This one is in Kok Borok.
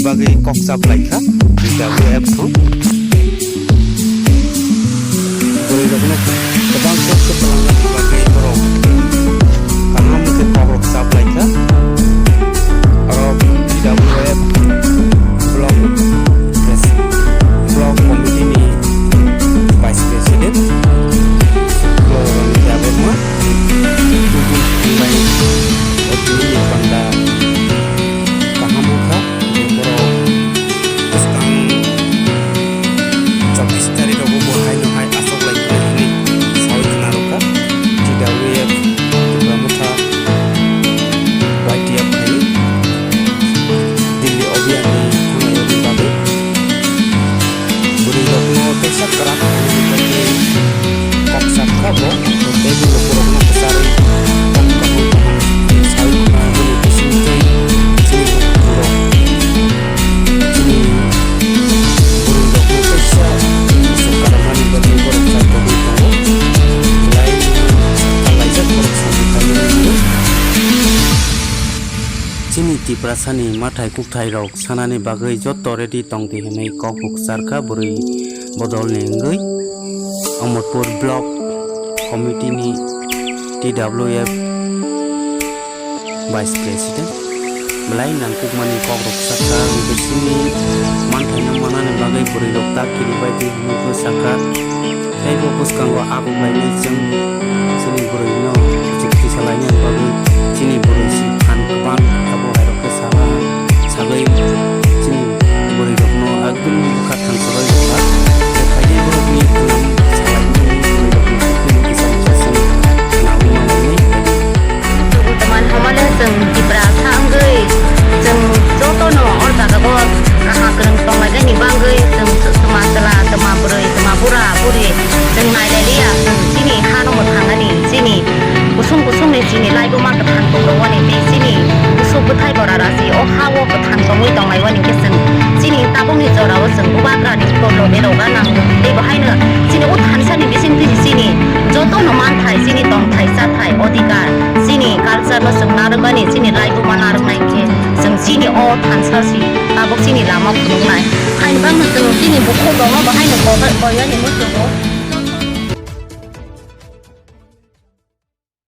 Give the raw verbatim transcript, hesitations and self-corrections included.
bagwi kok chap lai kha T W F thung. Bwrwi rokno kwbang khe kwplangna bagwi borok kaham khe kok rok chap lai kha. Oro T W F block pres-, block committee ni vice president Florani Debbarma. Tubui thangnai o tini ni panda kaham wngkha, borok bwskang chobbish tarikh rogo bo haino hai aswk lai phai hwnwi saui khna rwkha. T W F Tipra Motha Y T F phaiwi Delhi obiyani thangnai bagwi. Bwrwi rokno teisa kwrak kok sakha bo, tei bo borokno kwcharwi kok kaham kaham saui khna boni bisingtwi chini borok, chini bwrwi rokno teisa aswk kwrak mani bagwi borok chai tongwi tongo. Belai kha laijak borok samung khaimani bagwi. Chini Tiprasani mathai kukthai rok sanani bagwi joto ready tongdi hwnwi kok bo kwchar kha bwrwi bodolni wngwi. Amarpur Block Committee ni T W F Vice President belai nangkukmani kok rok sakha, ang bisingni manthaino manani bagwi bwrwi rok tak kiribai di hwnwi bo sakha. Tei bo bwskango abuklainai chwng chini bwrwino kichik kisa lainani bagwi chini bwrwi si phan kwbang abo hai rok khe sala sagwi chini bwrwi rokno ekdum bwkha thangsabai rwkha. Bo phaidi borokni khwnam salaimani bwrwi rokni sukni kisa kisa chwng nangwi manlainai. Chwng tongmani hwnmale chwng Tipra sa wngwi chwng jotono o jagao kaham kwrwng tonglainani bagwi chwng chwma chwla, chwma bwrwi, chwma bura buri chwng nailailiya. Chwng chini hano mwthangani, chini kusung kusungni chini laibuma kwthang tongrogwani tei chini bwswk bwthai bora rasi o hao kwthang tongwi tonglaiwani khe chwng chini tabukni jorao chwng bubagrani tolrok erok ganang tei bo haino chini o thansani bisingtwi chini jotono manthai, chini tongthai, chathai, odhikar, chini culture no chwng narwkmani, chini laibuma narwknai khe chwng chini o thansa si tabuk chini lama phunuknai. Haini bagwno chwng chini bukhuk rokno bo haino koyani muchungo.